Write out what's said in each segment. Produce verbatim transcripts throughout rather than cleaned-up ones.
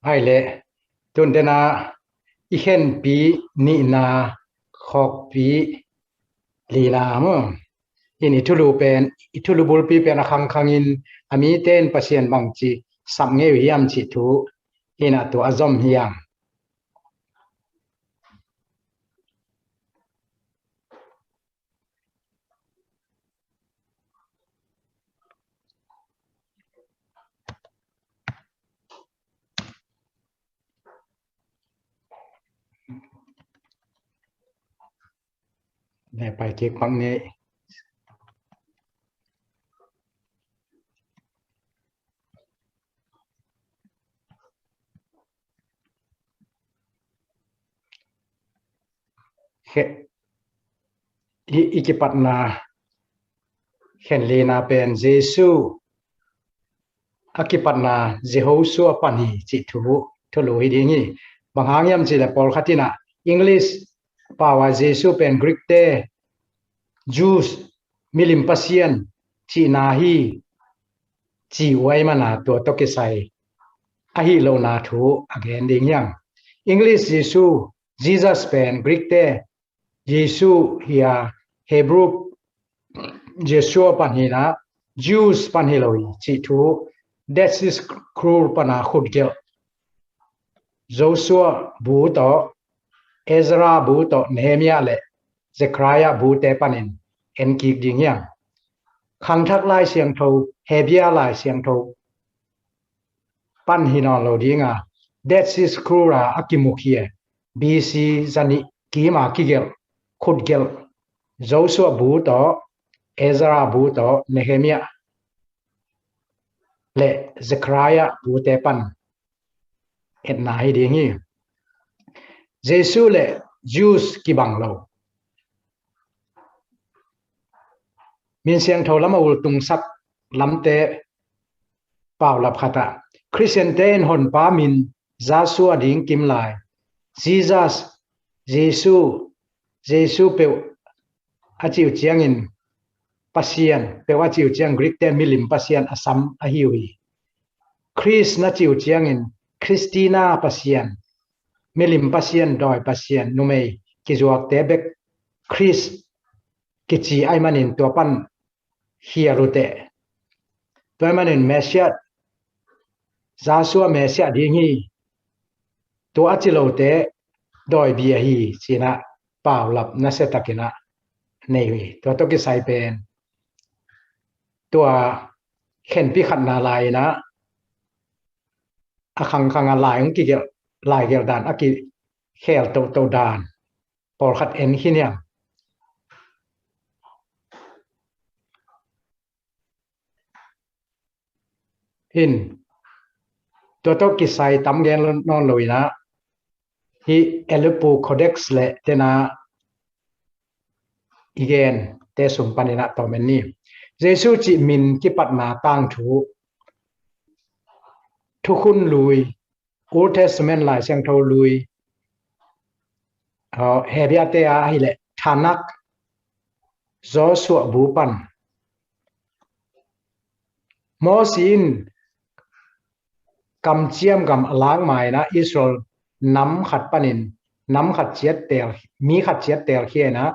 Ai le, tun tena i khenpi nihna, khawkpi lina maw. In i thulu pen, i thulu bulpi pen a khangkhangin a mite in Pasian bangci sap ngei uh hiam cih thu in a tua a zom hiam. Ne pai kik pak ni. Khe-, i, i kipatna khenlina pen Jesu a kipatna Jehoshua pan hi cih thu, thulu hi ding hi. Bang hang hiam cih le pawlkhat in a English pau a Jesu pen Greek te Jews, milim pasian cihna hi ci uh ahih mana tua tawh kisai ahi lohna thu a gen ding hiam. English Jesu, Jesus pen Greek te Jesu hi a, Hebrew Joshua pan hi na, Jews pan hi lo hi cih thu, Dead Sea Scroll pana khutgelh Joshua bu tawh, Ezra bu tawh, Nehemiah le Zechariah bute panin en kik ding hiam. Khangthak Lai Siangtho, Hebia Lai Siangtho pan hi nawn lo ding a, Dead Sea Scroll a a kimukhia B C zanih kima kigelh, khutgelh Joshua bu tawh, Ezra bu tawh, Nehemiah le Zechariah bute pan etna hi ding hi. Jesu le Jews kibang lo. Min Siangtho lam a ultungsak lamte paulap khat ah Khristiante in Honpa min Joshua ding kim lai. Jesus, Jesu, Jesu peuh a ci uh ciangin Pasian, peuh a ci uh ciang Greek te milim pasian a sam ahi uh hi. Khrist na ci uh ciangin Khristina pasian, milim pasian, dawi pasian, numei kizuakte bek Khrist kici ahih manin tua pan khial uh teh. Tua ahih manin Messiah, Joshua Messiah ding hi, tua a ci lote dawi bia hi ci-in ah paulap nasia takin ah nei uh hi. Tua tawh kisai pen tua khenpi khatna lai-in ah a khangkhang a lai hong kigelh, laigelh dan a kikhel tohtoh dan pawlkhat en khin hiam. In tua tawh kisai tam gen nawn lo-in ah hih Aleppo Codex le tena i gente sung panin ah tawm en ni. Jesu cih min kipatna tangthu, Thukhun Lui, Old Testament Lai Siangtho Lui, Hebia te a hileh Tanakh, Joshua bu pan. Mosi in kamciam gam a lak ma-in ah Israel nam khat panin nam khat ciat teel, mi khat ciat teelkhia-in ah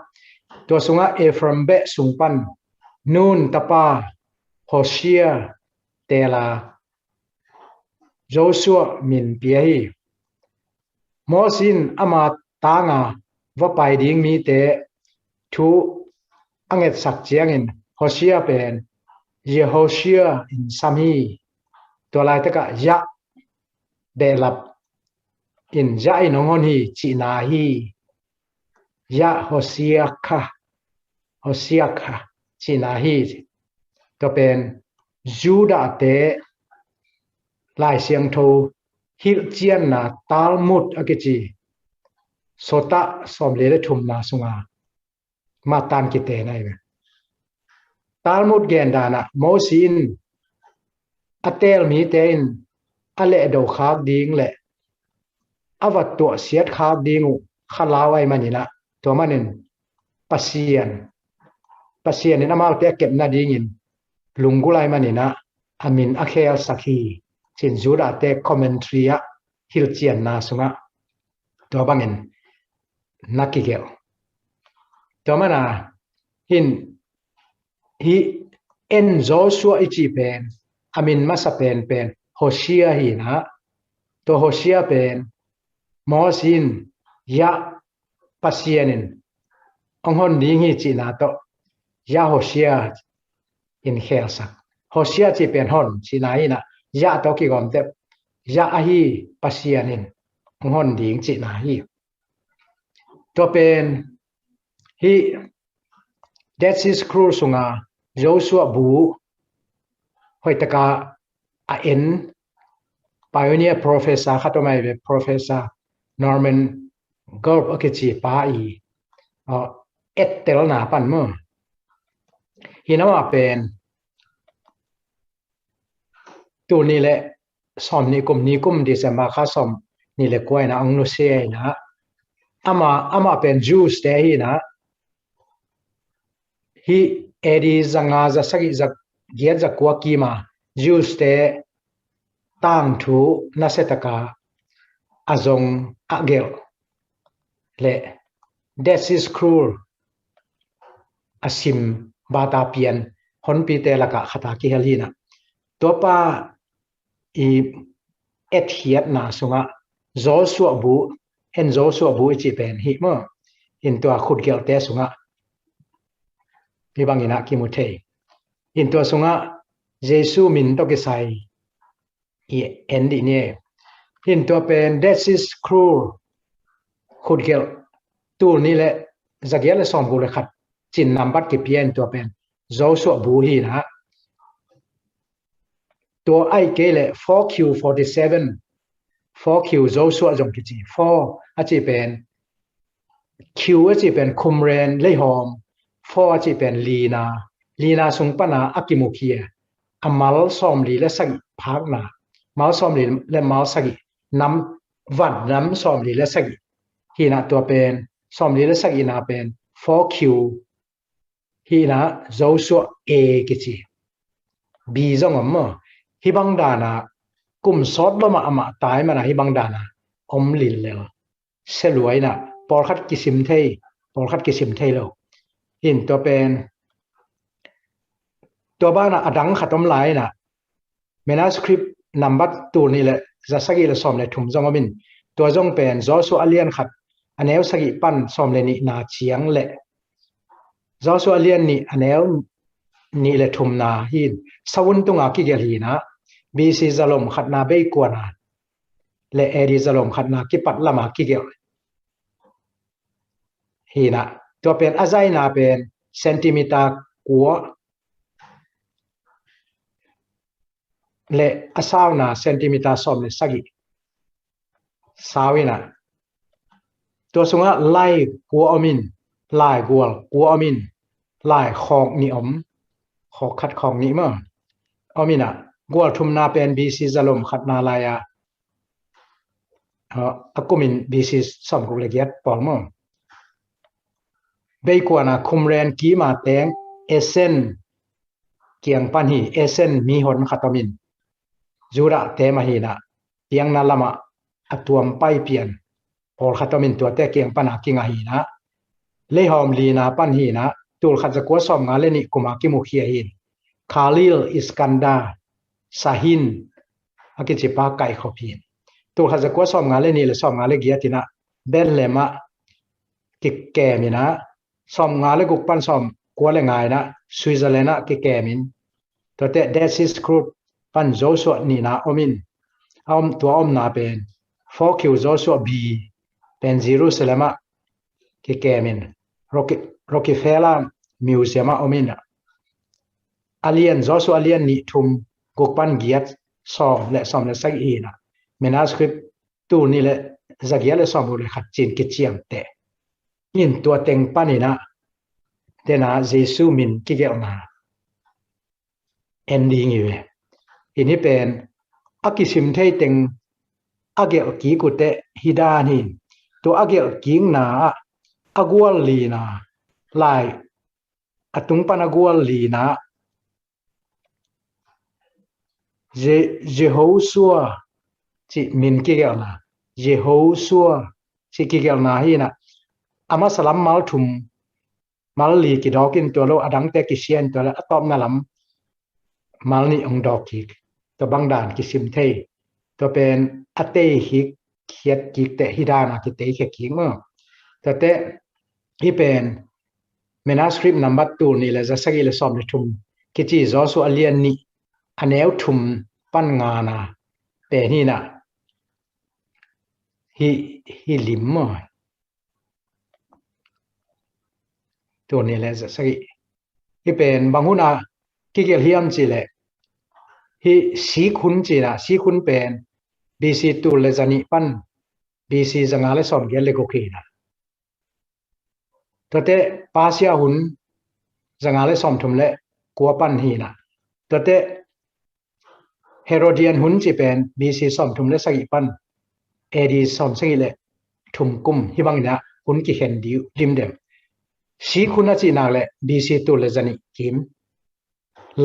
tua sungah Ephraim beh sung pan Nun tapa Hoshea teel a Joshua min pia hi. Mosi in ama tanga va pai ding mite thu a ngetsak ciangin Hoshea pen Yehoshua in sam hi. Tua laitakah Yah behlap in Yah in hong hon hi cihna hi. Yah Hoshea kha, Hoshea kha cihna hi. Tua pen Judah te Lai Siangtho hilhcianna Talmud a kici Sota sawmli le thumna sunga Matan kite na hi ve. Talmud gen danah Mosi in a teel mite in a lehdo khak ding le a va tuahsiat khak ding uh khalau ahih manin ah tua manin Pasian, Pasian in amaute a kepna dingin lunggulh ahih manin ah a min a khelsak hi, ci-in Judah te commentary ah hilhcianna sungah tua bangin na kigelh. Tua mana hin hi en Joshua i cih pen a min masa penpen Hosea hi inah, tua Hosea pen Moses in Yah Pasian in hong hon ding hi cihna tawh Yah Hosea in khelsak. Hosea cih pen hon cihna hi inah, Yah tawh kigawmte Yah ahi Pasian in hong hon ding cihna hi. Tua pen hi Dead Sea Scroll sunga Joshua bu hoihtaka a en pioneer professor khat om ahi ve, Professor Norman Gould a kici pa i ettelna pan maw. Hi inah amah pen tul nih le sawm nih kum, nikum December kha sawm nih le kua inah hong nusia inah, amah, amah pen Jews te hi inah, hi A D za nga, za sagih, za giat, za kua kima Jews te tangthu nasiataka a zong a gelh le Dead Sea Scroll a sim bata pian honpite lakah khat a kihel hi inah, tuapa i etkhiatna sungah Joshua bu, en Joshua bu i cih pen hi maw. Hin tua khutgelhte sungah hi bang inah kimu thei. Hin tua sungah Jesu min tawh kisai i en dih ni. Hin tua pen Dead Sea Scroll khutgelh tul nih le za giat le sawm guk le khat cin nambat kipia in tua pen Joshua bu hi inah, tua ahih kei leh four Q forty seven, four Q Joshua zong kici. Four a cih pen, Q a cih pen Qumran, leihawm. Four a cih pen lina, lina sung pana a kimukhia a mal sawmli le sagih phakna, mal sawmli le mal sagih, nam, van nam sawmli le sagih hi inah, tua pen sawmli le sagihna pen four Q hi inah, Joshua A kici. B zong om maw. Hi bang dana kum sawt lua mah amah tai mana hi bang dana om lillel. Sia lua inah, pawlkhat kisim thei, pawlkhat kisim thei lo. Hin tua pen tua bana a dang khat om lai inah, manuscript nambat tul nih le za sagih le sawm le thum zong om in, tua zong pen Joshua a lian khat a neu sagih pan sawm le nihna ciang le Joshua a lian nih a neu nih le thumna hin savun tunga kigelh hi inah, B C zalom khatna beikuana le A D zalom khatna kipat lama kigelh hi inah, tua pen a zaina pen centimeter kua le a sauna centimeter sawm le sagih sau inah, tua sungah lai kua om in, lai gual kua om in, lai khawk nih om, khawk khat khawk nih maw om inah, gual thumna pen B C zalom khatna lai-a a kumin B C sawm guk le giat pawl maw. Beikuana Qumran kima teng Esen kiang pan hi. Esen mihon khat om in, Judah te mah hi inah, piangna lamah a tuam pai pian pawlkhat om in, tuate kiang pana kingah hi inah, leihawm lina pan hi inah, tul khat za kua sawm nga le nih kuma kimukhia hi in, Khalil Iskandar Sahin a kici pa kaihkhop hi in, tul khat za kua sawm nga le nih le sawm nga le giat inah Bethlehem ah kikem inah, sawm nga le guk pan sawm kua le nga inah Switzerland ah kikem in, tuate Dead Sea Scroll pan Joshua nihna om in, a om, tua omna pen four Q Joshua B pen Jerusalem ah kikem in, Rocke-, Rockefeller Museum ah om inah, a lian, Joshua a lian nih, thum, guk pan giat, sawm le sawm le sagih hi inah, manuscript tul nih le za giat le sawm guk le khat cin kiciamteh in, tua teng pan inah dena Jesu min kigelhna en ding hi ve. Hi ni pen a kisim thei teng a gelh kik uh teh hi dan hi. Tua a gelh kikna ah a gual lina, lai a tung pan a gual lina Je-, Jehoshua cih min kigelhna, Jehoshua cih kigelhna hi inah, a masa lam mal thum, mal li kidawk in tua lo, a dangte kisia in tua lo, a tawpna lam mal nih hong dawk kik. Tua bang dan kisim thei. Tua pen a tei kik, khiat kik teh hih dan a kitei khia kik maw. Tuate hih pen manuscript number tul nih le za sagih le sawm le thum kici Joshua a lian nih, a neu thum pan ngana pen hi inah, hih, hih lim maw. Tul nih le za sagih. Hih pen bang hun a kigelh hiam cih leh, hih Sikh hun ci inah, Sikh hun pen B C tul le za nih pan B C za nga le sawm giat le guk hi inah. Tuate Persia hun za nga le sawm thum le kua pan hi inah. Tuate Herodian hun cih pen B C sawm thum le sagih pan A D sawm sagih le thum kum, hih bang inah hun kikhen ding uh limdem. Sikh hun a cih nak leh B C tul le za nih kim.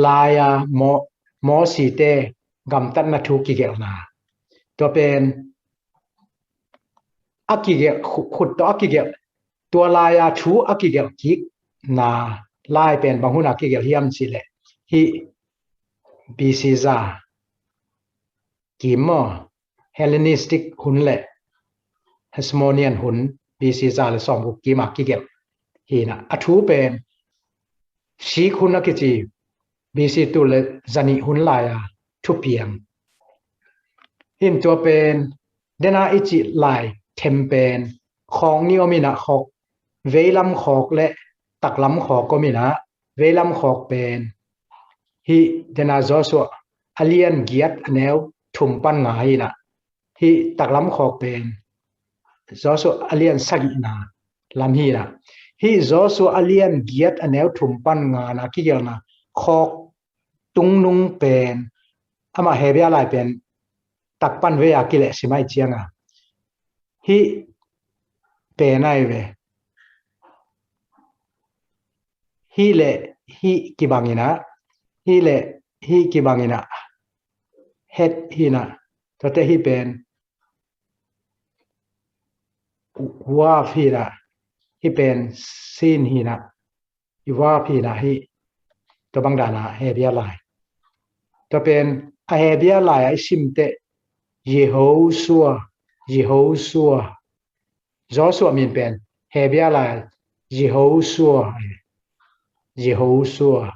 Lai-a Mo-, Mosite gamtatna thu kigelhna. Tua pen a kigelh, khu-, khut tawh a kigelh, tua lai-a thu a kigelh kikna lai pen bang hun a kigelh hiam cih leh, hih B C za kim maw, Hellenistic hun le Hasmonean hun, B C za le sawm guk kim a kigelh hi inah. A thu pen Sikh hun a kici B C tul le za nih hun lai-a thupiang. Hih tua pen, dena i cih lai them pen, khawk nih om inah, khawk, veilam khawk le taklam khawk om inah, veilam khawk pen hih dena Joshua a lian giat a neu thum pan nga hi inah. Hih taklam khawk pen Joshua a lian sagihna lam hi inah. Hih Joshua a lian giat a neu thum pan ngana kigelhna khawk tungnung pen, amah Hebia lai pen tak pan vei a kileh sim ahih ciangin, hih pen ahi ve. Hih le hih kibang inah, hih le hih kibang inah, het hi inah. Tuate hih pen waf hi inah, hih pen sin hi inah, i waf hi inah hih. Tua bang dan a Hebia lai. Tua pen a Hebia lai a i sim teh Yehoshua, Yehoshua. Joshua min pen Hebia lai Yehoshua, Yehoshua.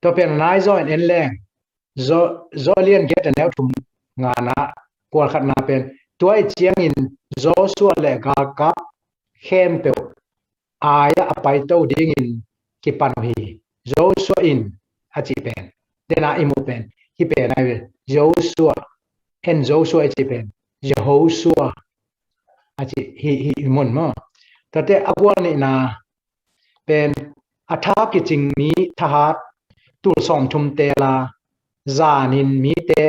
Tua pen nai zaw in en leng, Zo-, Zo lian giat a neu thum ngana, kual khatna pen, tua ahih ciangin Joshua le galkap khempeuh ai-ah a paito dingin kipan uh hi. Joshua in a cih pen, dena i muh pen, hih pen ahi ve. Joshua, en Joshua i cih pen, Yehoshua a cih hi, hi i mun maw. Tuate a gual nihna pen, a tha kicing mi thahat tul sawm thum teel a, zanin mite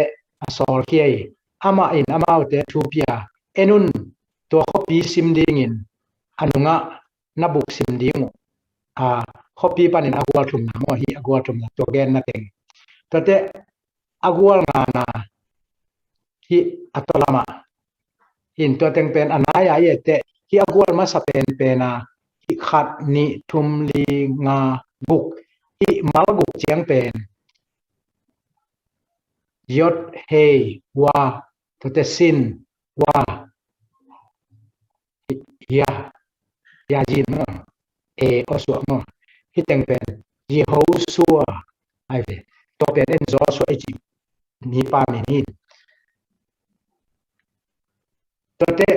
a sawlkhia hi. Amah in amaute thu pia, en un, tua khuapi sim dingin a nungah na buk sim ding uh. A, khuapi panin a gual thumna maw, hih a gual thumna, tua genna teng. Tuate a gual ngana, hih a tua lamah. Hih tua teng pen a nai-a i et teh, hih a gual masa penpen a, hih khat, nih, thum, li, nga, guk, hih mal guk ciang pen Yod, Hei, Wa, tuate Sin, Wa, Hia, Hia Yin maw, E O suah maw. Hih teng pen Yehoshua ahi ve. Tua pen en Joshua i cih mipa min hi. Tuate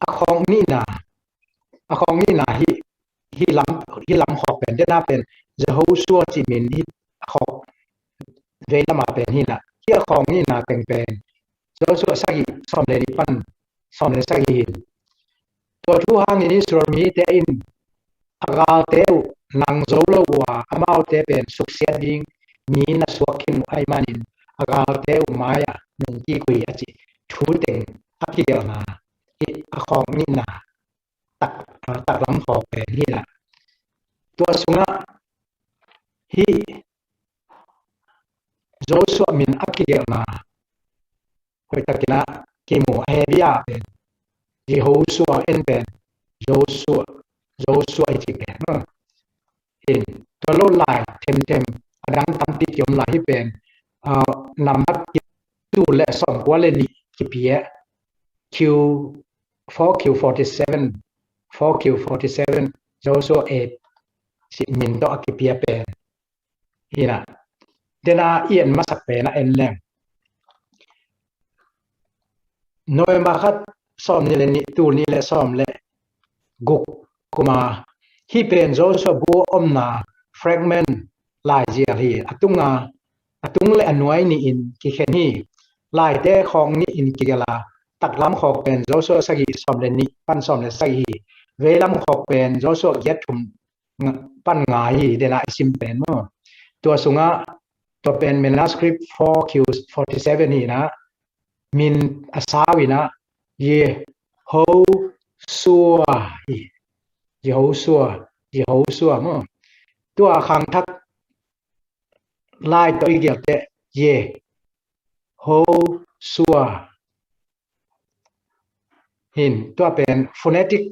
a khawng nihna, a khawng nihna hih, hih lam, hih lam khawk pen, dena pen Yehoshua cih min hih a khawk vei lama pen hi inah. Hih a khawng nihna teng pen Joshua sagih, sawm le nih pan sawm le sagih hi. Tua thu hangin Israel mite in a galte uh nang zo lo uh a, amaute pen suksiat ding mi na suak khin uh ahih manin a galte uh mai-ah nungkik uh hi a cih thu teng a kigelhna, hih a khawng nihna tak, a, taklam khawk pen hi inah. Tua sungah hih Joshua min a kigelhna hoihtakin ah kimu a, Hebia pen Jehoshua, en pen Joshua, Joshua i ci pen. In tua lo lai themthem a dang tampi kiom lai, hih pen, ah, nambat ki, tul le sawmkua le nih kipia, Q, four Q forty seven, four Q forty seven, Joshua eight, ci min tawh a kipia pen hi na. Dena i en masak pen a en leng, November khat, sawmnih le nih, tul nih le sawm le guk kuma, hih pen Joshua bu omna fragment laizial hi. A tunga, a tung le a nuai nih in kikhen hi. Laite khawng nih in kigelh a, taklam khawk pen Joshua sagih, sawm le nih pan sawm le sagih hi. Veilam khawk pen Joshua giat, thum pan nga hi, dena i sim pen maw. Tua sungah, tua pen manuscript four Q forty seven hi na, min a sau in ah, Yehoshua hi. Yehoshua, Yehoshua maw. Tua khangthak lai tawh i gelh teh, Yehoshua. Hin, tua pen phonetic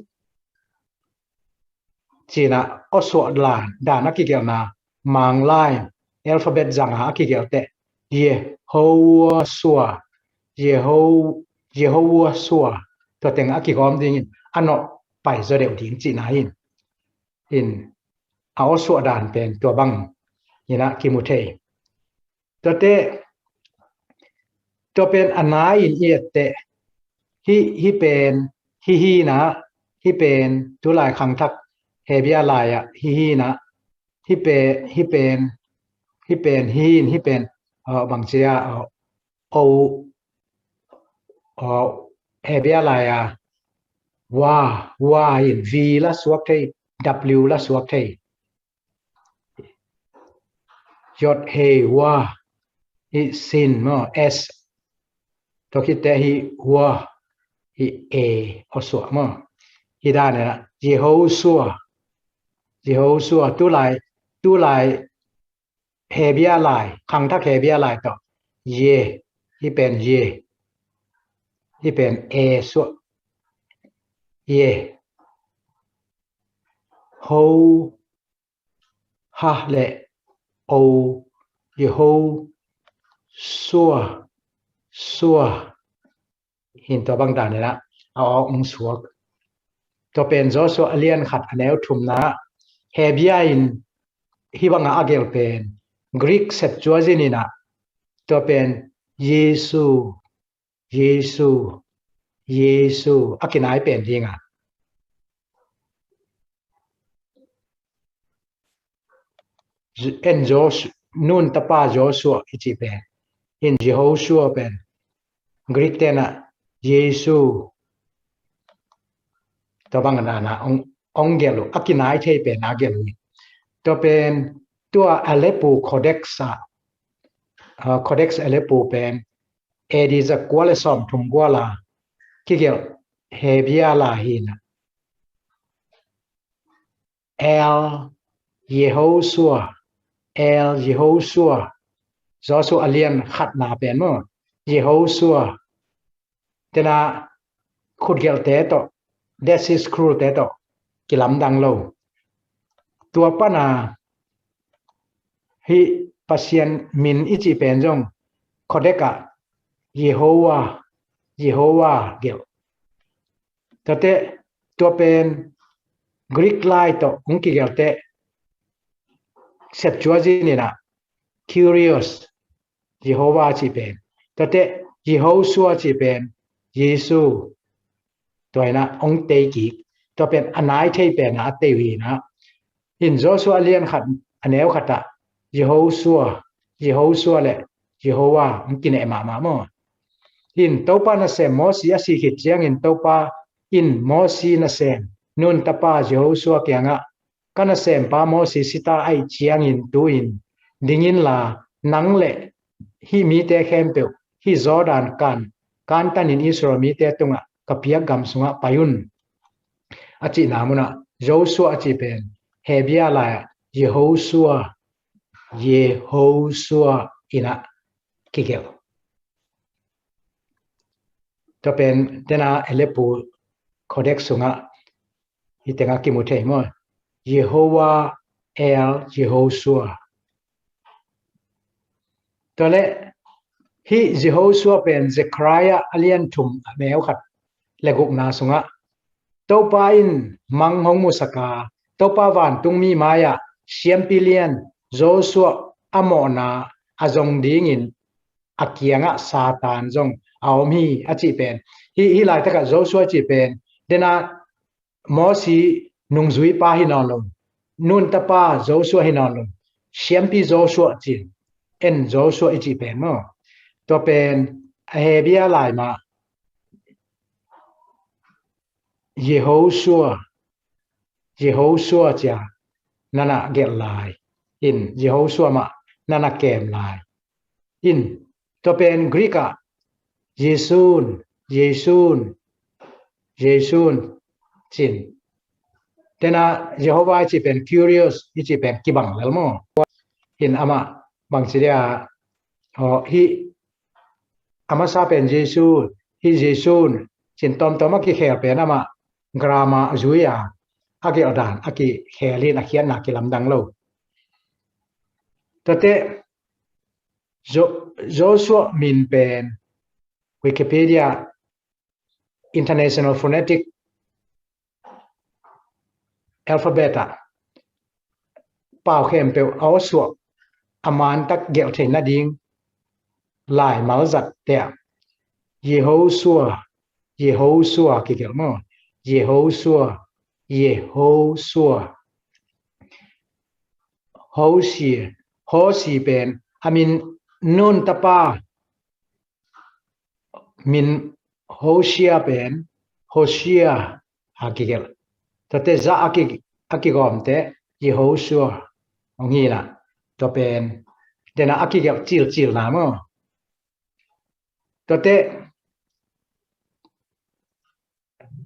ci-in ah awsuah dan, dan a kigelhna, Manglai alphabet zanga a kigelh teh, Yehoshua, Yeho-, Yehoshua, tua teng a kigawm dingin a nawh pai zaw deuh ding cihna hi. In, a awsuah dan pen tua bangin ah kimu thei. Tuate, tua pen a nai-in i et teh, hih, hih pen, hih hi na, hih pen tulai khangthak Hebia lai-ah hih hi na, hih pen, hih pen, hih pen, hih in, hih pen, uh, bangci a, uh, o, uh, Hebia lai-a, wa, wa in V la suak thei, W la suak thei. Yod he wa, hih sin maw, S. Tua khit teh hih wa, hih A awsuah maw. Hih dan in ah, Yehoshua, Yehoshua, tulai, tulai Hebia lai, khangthak Hebia lai tawh, Ye, hih pen Ye, hih pen A suah, Ye, Ho, ha le o, Yehoshua, shua. Hin, tua bang dan in ah a awk hong suak. Tua pen Joshua a lian khat a neu thumna, Hebia in hih bangah a gelh pen, Greek Septuagint in ah, tua pen Jesu, Jesu, Jesu a kinai pen ding a. En Josh-, Nun tapa Joshua i cih pen, in Jehoshua pen, Greek te in ah Jesu, tua bang dan a hong, hong gelh uh, a kinai thei pen a gelh uh. Tua pen, tua Aleppo Codex ah, uh, Codex Aleppo pen, A D za kua le sawmthum gual a kigelh Hebia lai hi na. El Yehoshua, El Yehoshua, Joshua a lian khatna pen maw, Yehoshua. Tena khutgelhte tawh, Dead Sea Scroll te tawh kilamdang lo. Tua pana hih Pasian min i cih pen zong Codex ah Yehovah, Yehovah gelh. Tuate, tua pen Greek lai tawh hong kigelhte, Septuagint in ah Kyrios, Jehovah cih pen. Tuate, Yehoshua cih pen, Jesu. Tua in ah hong tei kik. Tua pen a nai thei pen a tei uh hi na. In Joshua a lian khat, a neu khat ah, Yehoshua, Yehoshua le Jehovah hong kineh mahmah maw. In Topa nasem Mosi a sih khit ciangin Topa in Mosi nasem Nun tapa Jehoshua kiangah, ka nasempa Mosi sita ahih ciangin tu-in ding inla, nang le hih mite khempeuh hih Jordan kan, kantanin Israel mite tungah ka piak gam sungah pai un, a cihna munah Joshua a cih pen Hebia lai-ah Yehoshua, Yehoshua in ah kigelh. Tua pen tena Aleppo Codex sungah hih tengah kimu thei maw? Jehovah El Jehoshua. Tua leh hih Jehoshua pen Zechariah a lian thum a neu khat le gukna sungah Topa in mang hong musak a, Topa vantungmi mai-ah siampi lian Joshua a mawhna a zong dingin a kiangah Satan zong a om hi a cih pen. Hih, hih laitakah Joshua cih pen dena Mosi nungzuipa hi nawn lo, Nun tapa Joshua hi nawn lo, siampi Joshua cin, en Joshua i cih pen maw? Tua pen a Hebia lai mah Jehoshua, Jehoshua cia nana gelh lai in, Jehoshua mah nana kem lai in. Tua pen Greek ah Jesun, Jesun, Jesun cin. Tena Jehovah i cih pen Kyrios i cih pen kibang lel maw? In amah bangci dia, oh, hih a masa pen Jesu, hih Jesun cin tawmtawm a kikhel pen amah grammar a zui a, a gelh dan a kikhel in a khiatna kilamdang lo. Tuate Jo-, Joshua min pen Wikipedia International Phonetic Alphabet ah pau khempeuh a awsuah a mantak gelh thei nading laimal zatte ah Jehoshua, Jehoshua kigelh maw? Jehoshua, Jehoshua. Hosi, Hosi pen a min Nun tapa min Hosia pen Hosia a kigelh. Tuate za a ki, a kigawmte Jehoshua hong hi na. Tua pen tena a kigelh cilcilna maw? Tuate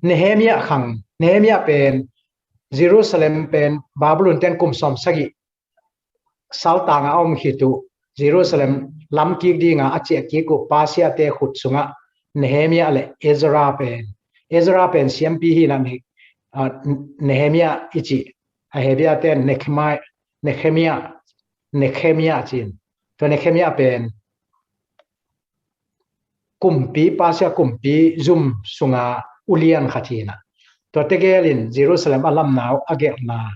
Nehemia khang, Nehemia pen Jerusalem pen Babylon ten kum sawm sagih saltang a om khit uh Jerusalem lam kik dinga a ciah kik uh Persia te khut sungah Nehemia le Ezra pen, Ezra pen siampi hi na, Ne-, ah, Nehemia i cih, a Hebia ten Nehemia, Nehemia, Nehemia cin. Tua Nehemia pen kumpi, Persia kumpi zum sunga ulian khat hi na. Tua tegel in Jerusalem a lamna uh a gelhna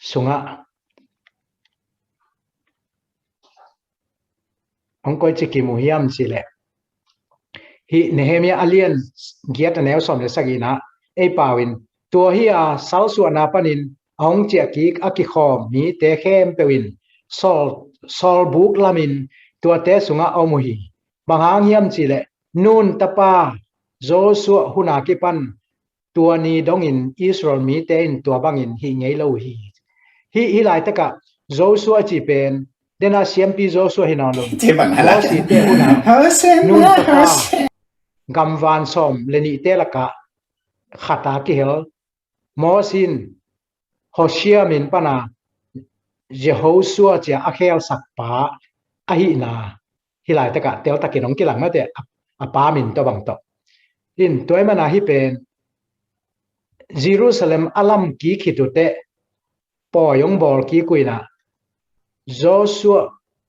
sungah hong koici kimu hiam cih leh, hih Nehemia a lian giat a neu sawm le sagihna ei pau in, tua hi a salsuahna panin a hong ciah kik a kikhawm mite khempeuh in sawl, sawlbuk lamin tuate sungah a om uh hi. Bang hang hiam cih leh Nun tapa Joshua hun a kipan tua ni dongin Israel mite in tua bangin hih ngei lo uh hi. Hih, hih laitakah Joshua cih pen dena siampi Joshua hi nawn lo. Mosi te hun a Nun tapa gamvan sawm le nihte lakah khat a kihel Mosi in Hosia min pana Jehoshua cia a khelsakpa ahihna hih laitakah teltakin hong kilang mate, a, a pa min tawh bang tawh. In tua ahih mana hih pen Jerusalem a lam kik khit uh teh pawi hong bawl kik uh hi na. Joshua,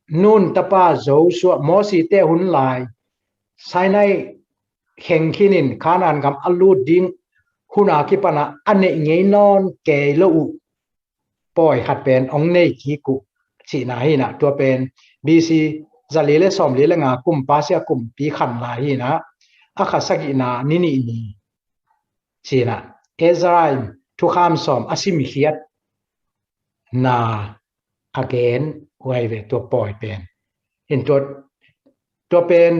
Nun tapa Joshua, Mosi te hun lai Sinai kheng khinin Kanaan gam a lut ding hun a kipana a neih ngei nawn kei lo uh pawi khat pen hong nei kik uh cihna hi na. Tua pen B C zali le sawmli le nga kum Persia kumpi khan lai hi na. A kha sagihna ni nih ni cihna. Ezra in thukham sawm a simkhiat na a gen uh ahi ve tua pawi pen. In tua, tua pen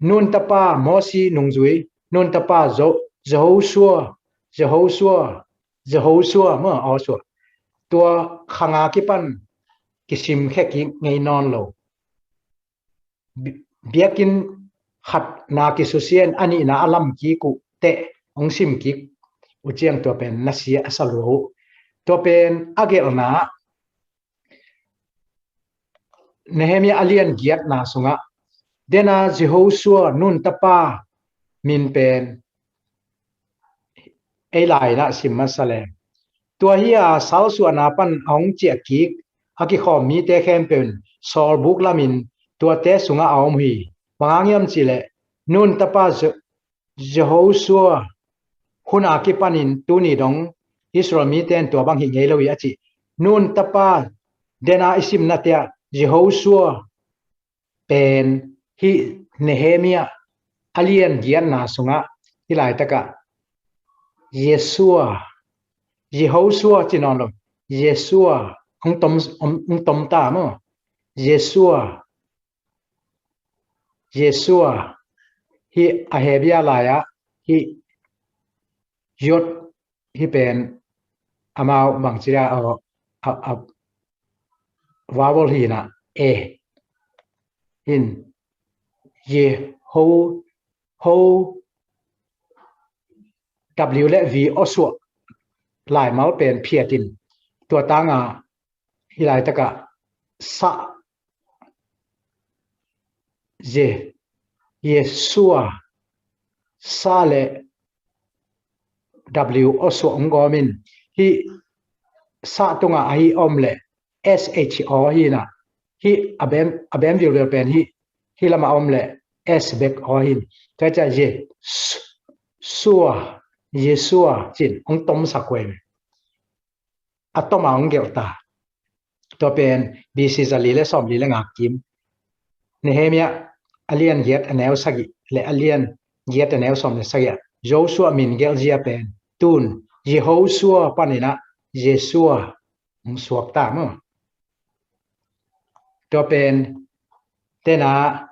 Nun tapa Mosi nungzui, Nun tapa Jo-, Jehoshua, Jehoshua, Jehoshua, ma, Joshua. Tua khang a kipan kisimkhia kik ngei nawn lo. Bi-, biakinn khatna kisusia in a nihna a lam kik uh teh hong sim kik uh ciang tua pen nasia a sa lua uh. Tua pen a gelhna Nehemia a lian giatna sungah Dena Jehoshua, Nun tapa min pen ei lai-in ah sim masa leng. Tua hi a, salsuahna pan a hong ciah kik a kikhawm mite khempeuh in sawlbuk lamin tuate sungah a om uh hi. Bang hang hiam cih leh Nun tapa Je-, Jehoshua hun a kipanin tuni dong Israel mite in tua bang hih ngei lo hi a cih. Nun tapa, dena i simnate ah Jehoshua pen hih Nehemiah a lian giatna sungah hih laitakah Yeshua, Jehoshua ci nawn lo, Yeshua hong tom, hong, hong tom ta maw. Yeshua, Yeshua, hih a Hebia lai-ah hih Yod hih pen amau bangci a, a, a, a vowel hi-in ah, e, in, Ye, Ho, Ho, W le V awsuah laimal pen phiatin tua tangah hih laitakah sa, Ye, Yeshua, sa le W awsuah hong gawmin, hih sa tungah a hi om le S H aw hi-in ah, hih a bem, a bem vilvel pen hih, hih lamah om le S bek aw hi-in. Tua ciah Ye, Su-, Sua, Yeshua ci-in hong tomsak uh hi. A toma hong gelh ta. Tua pen B C za li le sawmli le nga kim. Nehemiah a lian giat a neu sagih le a lian giat a neu sawm le sagih ah Joshua min gelh zia pen tun Jehoshua panin ah Yeshua hong suak ta maw. Tua pen tena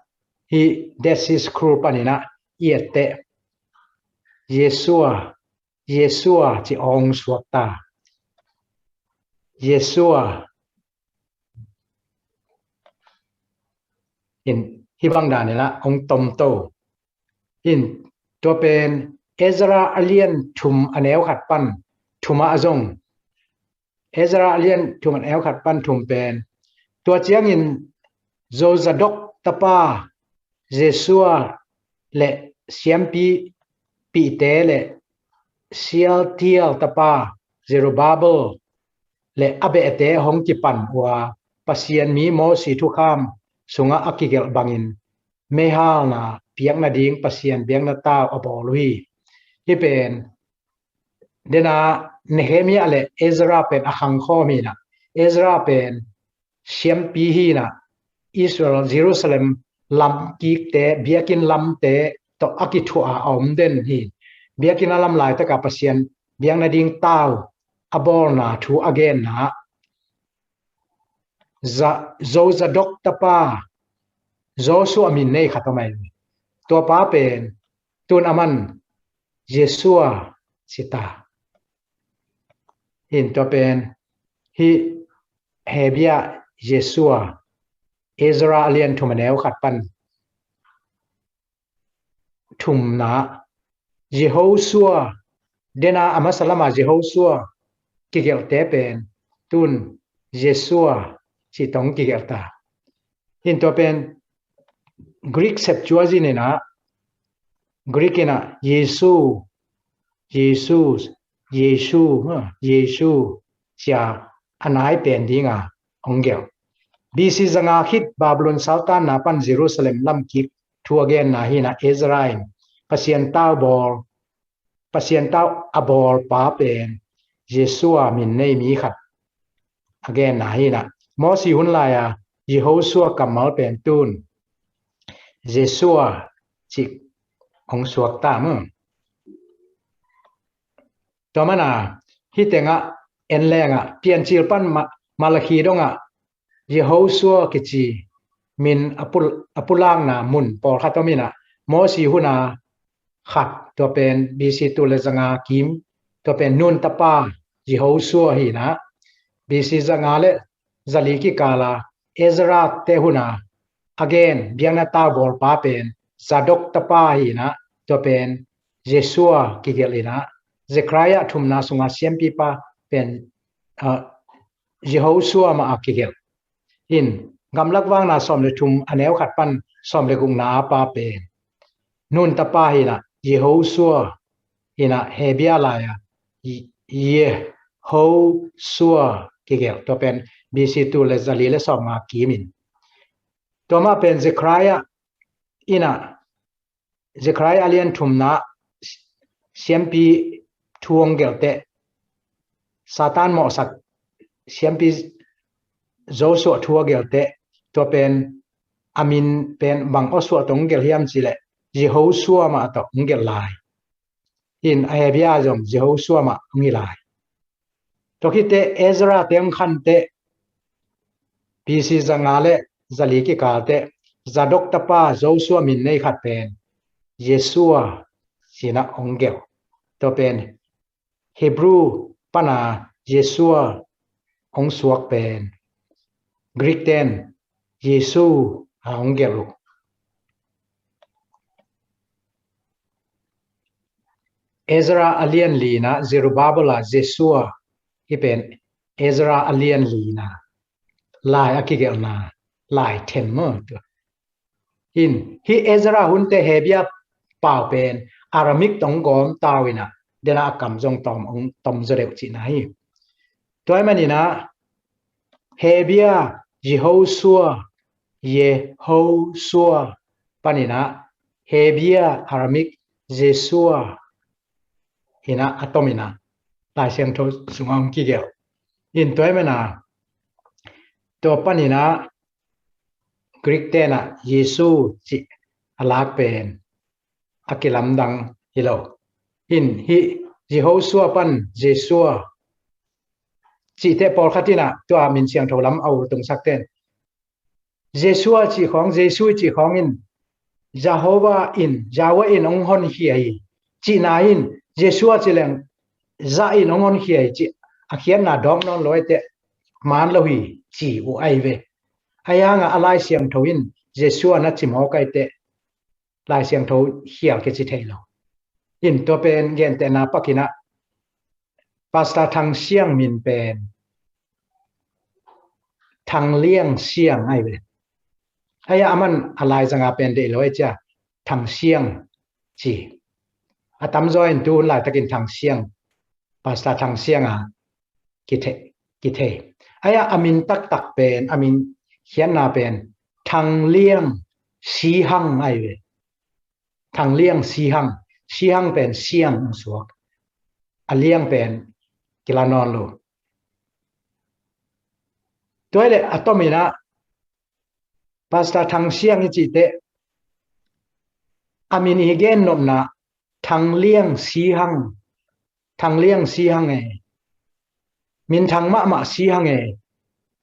hih Dead Sea Scroll panin ah i etteh Yeshua, Yeshua ci-in hong suak ta. Yeshua. In, hih bang dan in ah hong tomto. In, tua pen Ezra a lian thum a neu khat pan thum ah zong, Ezra a lian thum a neu khat pan thum pen, tua ciangin Zozadok tapa Yeshua le siampi pihte le Shealtiel tapa Zerubbabel le a behte hong kipan uh a, Pasian mi Moses thukham sungah a kigelh bangin meihalna piak nading Pasian biakna tau a bawl uh hi. Hih pen dena Nehemiah le Ezra pen a khangkhawm hi-in ah, Ezra pen siampi hi-in ah, Israel, Jerusalem lam kikte, biakinn lamte tawh a kithuah a om den hi. Biakinn a lam laitakah Pasian biak nading tau a bawlna thu a genna ah Za-, Zozadok tapa Joshua min nei khat om ahi. Tua pa pen tun aman Yeshua ci ta. In, tua pen hih Hebia Yeshua, Ezra a lian thum a neu khat pan thumna, Jehoshua, dena a masa lama Jehoshua kigelhte pen tun Yeshua ci-in hong kigelh ta. In, tua pen Greek Septuagint in ah, Greek in ah Yesu, Jesus, Yesu, ha, Yesu ci-a a nai pen dinga hong gelh. B C za nga khit Babylon saltanna pan Jerusalem lam kik thu a genna hi-in ah, Ezra in Pasian tau bawl, Pasian tau a bawl pa pen Yeshua min nei mi khat a genna hi-in ah, Moses hun lai-a Jehoshua kammal pen tun Yeshua ci-in hong suak ta maw. Tua mana hih tengah en lengah Piancil pan Ma-, Malakhi dongah Jehoshua kici min a pul-, a pulakna mun pawlkhat om in ah, Moses hun a khat, tua pen B C tul le za nga kim, tua pen Nun tapa Jehoshua hi-in ah, B C za nga le za li kikal a Ezra te hun a a gen biakna tau bawlpa pen Zadok tapa hi-in ah, tua pen Yeshua kigelh in ah, Zechariah thumna sunga siampipa pen, ah, Jehoshua mah a kigelh. In, Gamlak Vakna sawm le thum, a neu khat pan sawm le gukna a pa pen Nun tapa hi-in ah, Jehosua hi-in ah, Hebia lai-a Jehosua kigelh, tua pen B C tul le zali le sawmnga kimin. Tua mah pen Zechariah in ah, Zechariah a lian thumna siampi thu hong gelhte, Satan mawhsak siampi Joshua thu a gelhte, tua pen a min pen bang Joshua tawh hong gelh hiam cih leh Jehosua mah tawh hong gelh lai. In a Hebia zong Jehosua mah hong hi lai. Tua khitteh Ezra te hong khante, B C zanga le zali kikalte, Zadok tapa Joshua min nei khat pen Yeshua ci-in ah hong gelh. Tua pen Hebrew pana Yeshua hong suak pen Greek ten Jesu a hong gelh uh. Ezra a lian lina Zerubbabel a Yeshua, hih pen Ezra a lian lina lai a kigelhna lai then maw, tua. In hih Ezra hunte Hebia pau pen Aramaic tawh hong gawm ta uh in ah, den a kam zong tom hong tom zaw deuh cihna hi. Tua ahih manin ah Hebia Jehosua, Jehosua panin ah Hebia Aramaic Yeshua hi-in ah a tomin ah Lai Siangtho sungah hong kigelh. In tua ahih manin ah tua panin ah Greek ten ah Jesu cih a lak pen a kilamdang hi lo. In hih Jehosua pan Yeshua cihte pawlkhat in ah tua min siangtho lam a ur tungsak ten Yeshua cih khawng, Jesu cih khawng in Jehovah in, Yahweh in hong honkhia hi cihna in, Yeshua cih leng Jah in hong honkhia hi cih a khiatna dawk nawn lo ahih teh man lo hi ci uh ahi ve. Ahi hangah a Lai Siangtho in Yeshua na ci mawk ahih teh Lai Siangtho khial kici thei lo. In tua pen gentehna pakin ah Pastor Thang Siang min pen Thang Liang Siang ahi ve. Ahi a, aman a laizanga pen deih lo ahi cia Thang Siang ci. A tamzaw in tu hun laitakin Thang Siang, Pastor Thang Siang a kithei, kithei. Ahi a, a min taktak pen, a min khiatna pen Thang Liang Si Hang ahi ve. Thang Liang Si Hang, Si Hang pen Siang hong suak, a Liang pen kila nawn lo. Tua hi leh a tomin ah Pastor Thang Siang i cih teh a min i gen nopna Thang Liang Si Hang, Thang Liang Si Hang e, min thang mahmah Si Hang e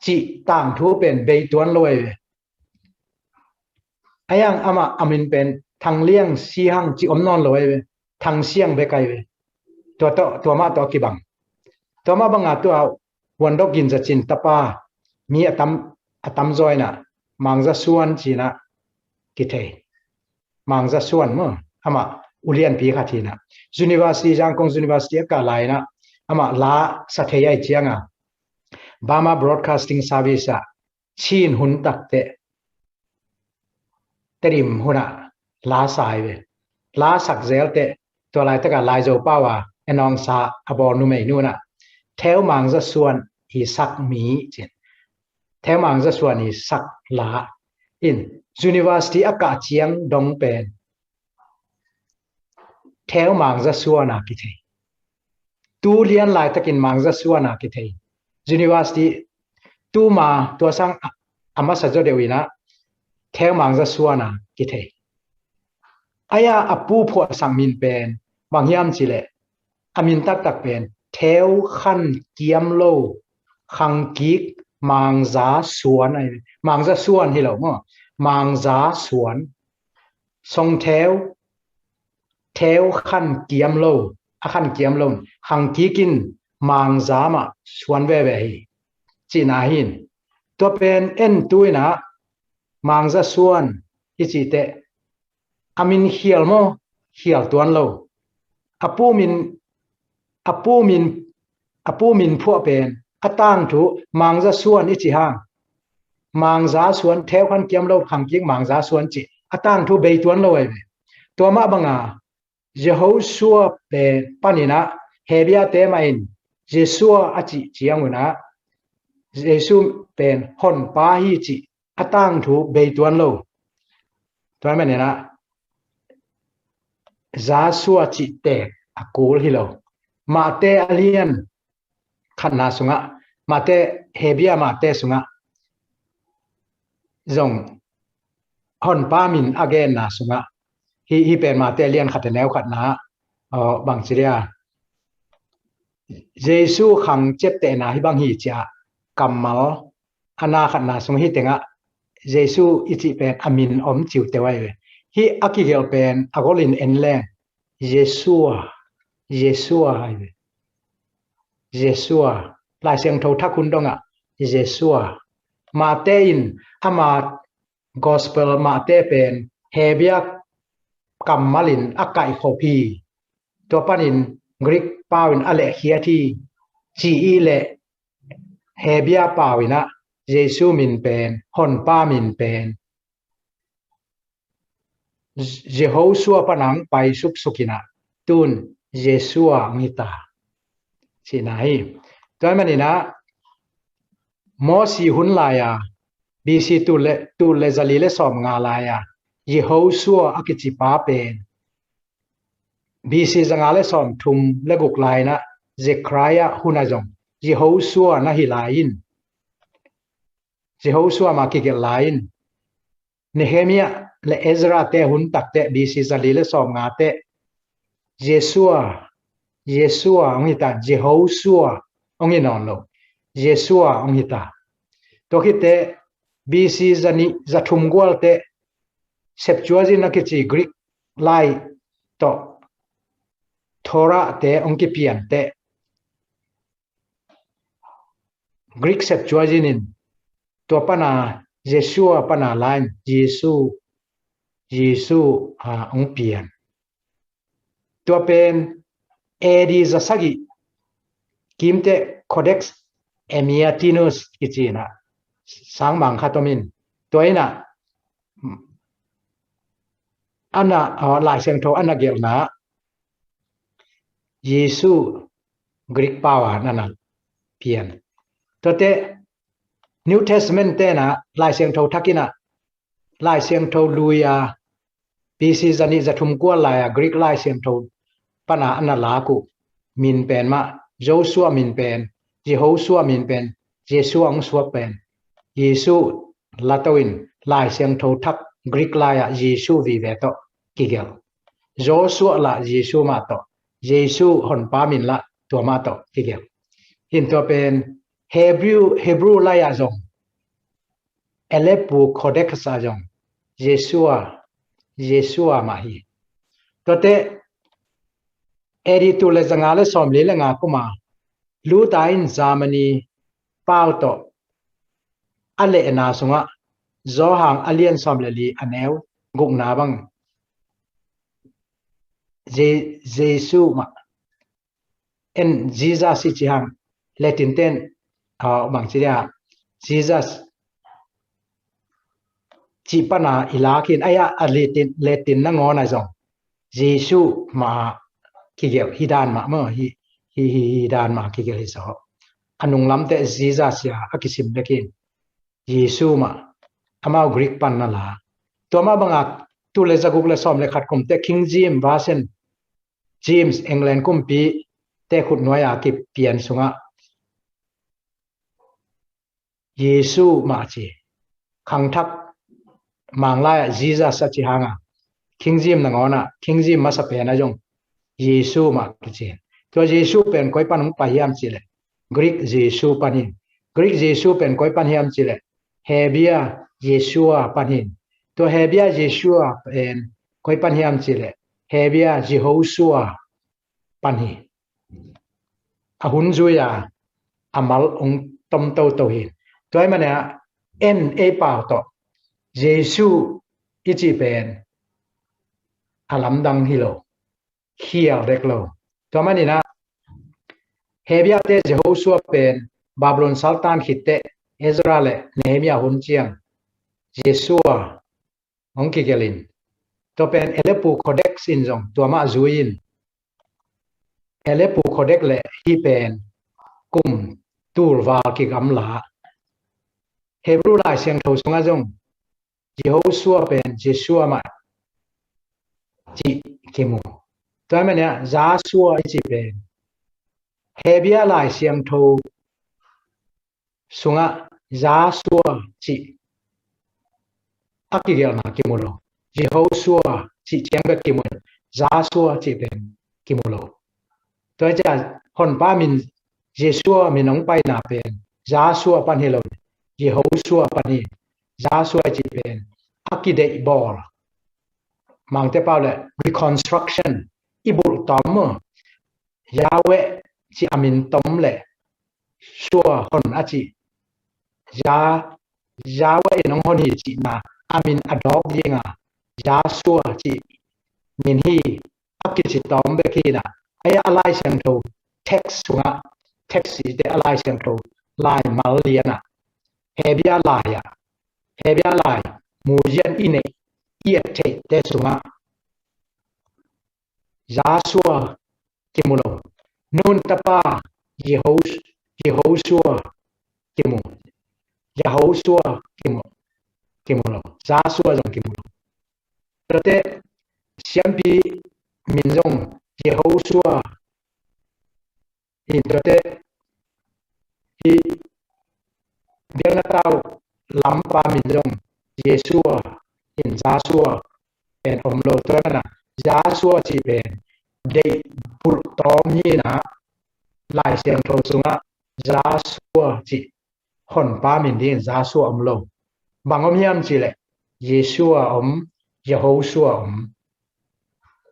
cih tangthu pen bei tuan lo e. Ahi hang amah a min pen Thang Liang Si Hang cih om nawn lo ahi ve. Thang Siang bek ahi ve. Tua tawh, tua mah tawh a kibang. Tua mah banga tua Huan Dok Gin Za Cin tapa mi a tam, a tamzaw in ah Mang Za Suan ci-in ah kithei. Mang Za Suan maw, amah ulianpi khat hi-in ah University, Zangkong University a kah lai-in ah amah la sa thei ahih ciangin Burma Broadcasting Service ah Chin hun takteh Tedim hunah la sa ahi ve. La sak zel teh tua laitakah Laizo pau a announcer a bawl numeinu in ah Theu Mang Za Suan i sak mi ci-in, Theu Mang Za Suan i sak la in University a kah ciang dong pen Theu Mang Za Suan a kithei. Tu lian laitakin Mang Za Suan a kithei. University tuma tua sang a, a masa zaw deuh in ah Theu Mang Za Suan a kithei. Ahi a, a pu phuahsak min pen bang hiam cih leh a min taktak pen Theu Khan Kiam Lo Khang Kik Mang Za Suan ahi. Mang Za Suan hi lo maw, Mang Za Suan. Song Theu, Theu Khan Kiam Lo, a Khan Kiam Lo, Khang Kik in Mang Za mah suan veve hi cihna hi-in. Tua pen en tu in ah Mang Za Suan i cih teh a min khial maw, khial tuan lo. A pu min, a pu min, a pu min phuah pen a tangthu Mang Za Suan i cih hang mangza suan, theu khan kiam lo khangkik mangza suan cih a tangthu bei tuan lo ahi ve. Tua mah banga Jehoshua pen paninah Hebriate mah in Yeshua a cih ciangunah Jesu pen honpa hi cih a tangthu bei tuan lo. Tua maninah Joshua cih tek a kul hi lo. Mate a lian khatna sungah, Mate, Hebia Mate sungah zong honpa min a genna sungah hi, hi pen Mate lian khat a neu khatna, aw, bangci dia Jesu khang ciaptehna hi bang hi ciah kammal a na khatna sung hi tengah Jesu i cih pen a min om ciu teu ahi ve. Hi a kigelh pen a golin en leng Yeshua, Yeshua ahi ve. Yeshua, Lai Siangtho thak hun dongah Yeshua. Mate in ama gospel Mate pen Hebia kammalin a kaihkhop hi. Tua panin Greek pau in a lehkhiat hi. Ci i leh Hebia pau inah Jesu min pen, honpa min pen Jehoshua panang pai suksuk inah tun Yeshua ang hita. Cihna hi. Tua maninah Mosi hun lai-a B C tul le, tul le zali le sawm nga lai-a Jehoshua a kicipa pen B C zanga le sawm thum le guk lai-inah Zechariah huna zong Jehoshua na hi lai-in Jehoshua mah kigelh lai-in Nehemiah le Ezra te hun takteh B C zali le sawm nga teh Yeshua, Yeshua hong hita, Jehoshua hong hi nawn lo. Yeshua hong hita. Tua khitteh B C zani zathum gual teh Septuagint a kici Greek lai tawh Torah te hong kipian teh Greek Septuagint in tua pana Yeshua pana lai-in Jesu, Jesu a hong pian. Tua pen A D zasagih kimte Codex Amiatinus kicinah sangmang khat om in tua inah ana, Lai Siangtho ana gelhna Jesu Greek pau a nana pian. Tuate New Testament tenah Lai Siangtho thakinah Lai Siangtho lui-a B C zanih zathum kual lai-a Greek Lai Siangtho pana ana lak uh min pen mah Joshua min pen, Jehoshua min pen, Jesu a hong suak pen Jesu lato in Lai Siangtho thak Greek lai-ah Jesu vive tawh kigelh. Joshua lah Jesu mah tawh, Jesu honpa min lah tua mah tawh kigelh. Hin tua pen Hebrew, Hebrew lai-ah zong Aleppo Codex ah zong Yeshua, Yeshua mah hi. Tuate A D tul le zanga le sawmli le nga kuma Luther in Germany pau tawh a lehna sungah Johan a lian sawm le li a neu gukna bang Je-, Jesu mah en Jesus i ci hang Latin ten, bang ci dia Jesus ci pana i lak in, ai a Latin, Latin nangawn a zong Jesu mah kigelh hi dan mah maw, hi, hi, hi, hi dan mah kigelh hi zaw. A nunglamte Jesus ia a kisim bekin Jesu mah amau Greek pan na la. Tua mah banga tul le zaguk le sawm le khat kumte King James version, James England kumpi te khut nuai-a kipian sungah Jesu mah ci. Khangthak Manglai-ah Jesus a ci hanga King James nangawnah King James masa pen a zong Jesu mah kici. Tua Jesu pen koi pan hong pai hiam cileh Greek Jesu pan hi. Greek Jesu pen koi pan hiam cileh Hebia Yeshua pan hi. Tua Hebia Yeshua pen koi pan hiam cileh Hebia Jehoshua pan hi. A hun zui-a a mal hong tom toto hi. Tua hi manah en ei pau tawh Jesu i cih pen a lamdang hi lo, khial dek lo. Tua maninah Hebiate Jehoshua pen Babylon saltan khitteh Ezra le Nehemiah hun ciang Yeshua hong kigelin, tua pen Elepu Codex in zong tua mah zui in, Elepu Codex le hih pen kum tulval kigamla. Hebrew Lai Siangtho sungah zong Jehoshua pen Yeshua mah cih kimu. Tua ahih manin ah Joshua i cih pen Hebrew Lai Siangtho sungah Joshua cih a kigelhna kimu lo. Jehoshua cih ciang bek kimu in, Joshua cih pen kimu lo. Tua ciang Honpa min Yeshua min hong paina pen Joshua pan hi lo, Jehoshua pan hi. Joshua cih pen a kideih bawl. Mangte pau le reconstruction, i bulh tawm maw. Yahweh cih a min tom le Shua Hon a cih. Ya, Yahweh in hong hon hi cihna a min a dawk dinga Joshua cih min hi a kici tawm bek hi na. Ei a Lai Siangtho text sungah, text i te a Lai Siangtho lai mal lianah, Hebia lai ah, Hebia lai muzian i neih i et theihte sungah Joshua kimu lo. Nun tapa Yehos-, Yehoshua kimu. Yehoshua kimu. Kimu lo. Joshua zong kimu lo. Tuate siampi min zong Yehoshua in tuate i biakna tau lampa min zong Yeshua in Joshua pen om lo. Tua ahih manin ah Joshua cih pen deih bulh tawm hi na. Lai Siangtho sungah Joshua cih Honpa min dingin Joshua om lo. Bang om hiam cih leh Yeshua om, Yehoshua om.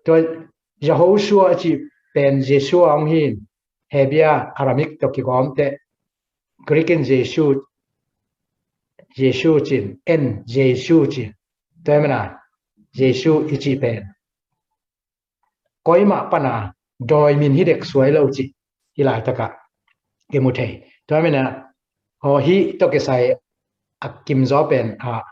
Tua Yehoshua cih pen Yeshua hong hi in, Hebia Aramaic tawh kigawm teh, Greek in Jesu, Jesu ci in, en Jesu ci in. Tua ahih manin ah Jesu i cih pen koimah pan a dawi min hi dek suai lo cih i laitakah kimu thei. Tua ahih manin ah, aw, hih tawh kisai a kim zaw pen a